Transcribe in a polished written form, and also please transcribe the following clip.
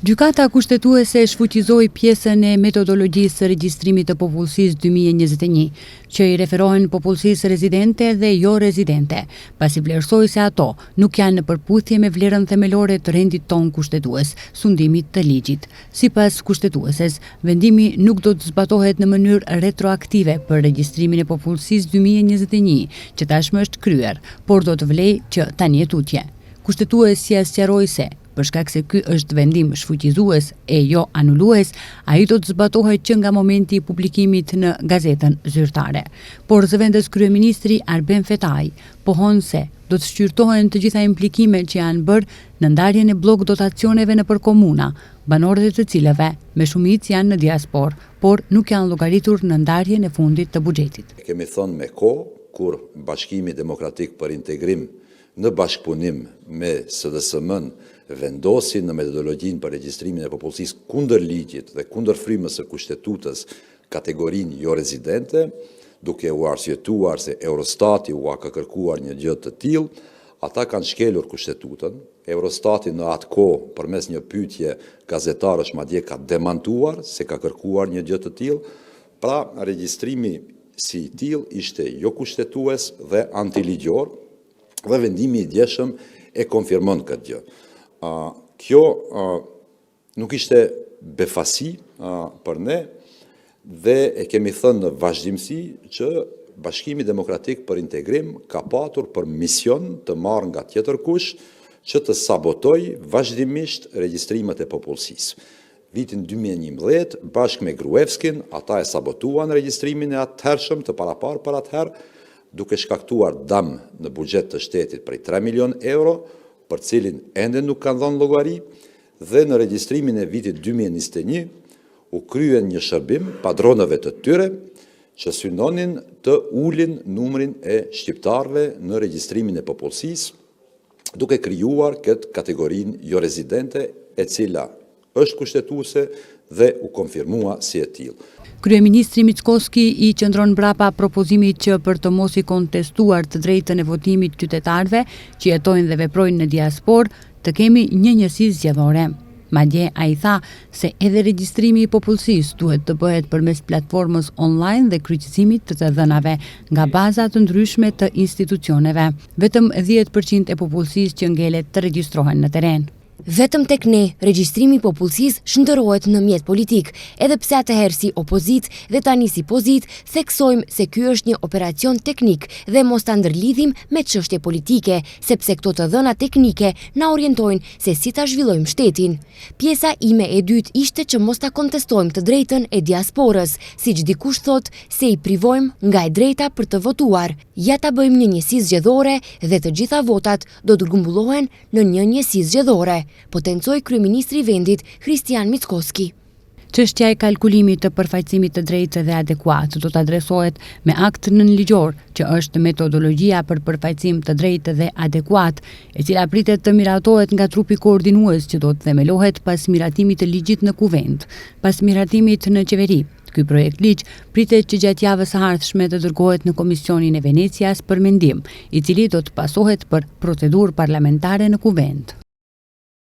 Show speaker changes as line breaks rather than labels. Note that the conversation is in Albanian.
Gjykata Kushtetuese shfuqizoi pjesën e metodologjisë së regjistrimit të popullsisë 2021, që i referohen popullsisë rezidente dhe jo rezidente, pasi vlerësoi se ato nuk janë në përputhje me vlerën themelore të rendit tonë kushtetues, sundimit të ligjit. Sipas Kushtetueses, vendimi nuk do të zbatohet në mënyrë retroaktive për regjistrimin e popullsisë 2021, që tashmë është kryer, por do të vlejë që tani e tutje. Kushtetuesja sqaroi se, për shkak se ky është vendim shfuqizues e jo anulues, ai do të zbatohet që nga momenti i publikimit në gazetën zyrtare. Por zëvendës kryeministri Arben Fetai pohon se do të shqyrtohen të gjitha implikimet që janë bërë në ndarjen e bllok dotacioneve nëpër komuna, banorët e të cilëve me shumicë janë në diasporë, por nuk janë llogaritur në ndarjen e fundit të buxhetit.
E kemi thënë me kohë, kur Bashkimi Demokratik për Integrim në bashkëpunim me SDSM-në vendosi në metodologjinë për regjistrimin e popullsisë kundër ligjit dhe kundër frymës së Kushtetutës kategorinë jorezidente, duke u arsyetuar se Eurostati ua ka kërkuar një gjë të tillë, ata kanë shkelur Kushtetutën. Eurostati në atë kohë përmes një pyetje gazetarësh madje ka demantuar se ka kërkuar një gjë të tillë. Pra, regjistrimi si i tillë ishte jokushtetues dhe antiligjor dhe vendimi i djeshëm e konfirmon këtë gjë. Kjo nuk ishte befasi për ne dhe e kemi thënë në vazhdimësi që Bashkimi Demokratik për Integrim ka patur për mision të marrë nga tjetërkush që të sabotojë vazhdimisht regjistrimet e popullsisë. Vitin 2011, bashkë me Gruevskin, ata e sabotuan regjistrimin e atëhershëm të paraparë për atëherë, duke shkaktuar dëm në buxhet të shtetit prej 3 milion euro, për cilin ende nuk kanë dhënë llogari, dhe në regjistrimin e vitit 2021 u kryen një shërbim padronëve të tyre që synonin të ulin numrin e shqiptarëve në regjistrimin e popullsisë, duke krijuar këtë kategorinë jorezidente, e cila është kushtetuese dhe u konfirmua si e tillë.
Kryeministri Mickoski i qëndron mbrapa propozimit që për të mos i kontestuar të drejtën e votimit qytetarëve që jetojnë dhe veprojnë në diasporë, të kemi një njësi zgjedhore. Madje ai tha se edhe regjistrimi i popullsisë duhet të bëhet përmes platformës online dhe kryqëzimit të të dhënave nga baza të ndryshme të institucioneve. Vetëm 10% e popullsisë që ngelet të regjistrohen në terren.
Vetëm tek ne, regjistrimi i popullsisë shndërrohet në mjet politik, edhe pse atëherë si opozitë dhe tani si pozitë, theksojmë se ky është një operacion teknik dhe mos ta ndërlidhim me çështje politike, sepse këto të dhëna teknike na orientojnë se si ta zhvillojmë shtetin. Pjesa ime e dytë ishte që mos ta kontestojmë të drejtën e diasporës, siç dikush thotë se i privojmë nga e drejta për të votuar. Ja ta bëjmë një njësi zgjedhore dhe të gjitha votat do të grumbullohen në një njësi zgjedhore, potencoi kryeministri i vendit, Hristijan Mickoski.
Çështja e kalkulimit të përfaqësimit të drejtë dhe adekuat do të adresohet me akt nënligjor, që është metodologjia për përfaqësim të drejtë dhe adekuat, e cila pritet të miratohet nga trupi koordinues që do të themelohet pas miratimit të ligjit në Kuvend, pas miratimit në qeveri. Ky projektligj pritet që gjatë javës së ardhshme të dërgohet në Komisionin e Venecias për mendim, i cili do të pasohet për procedurë parlamentare në Kuvend.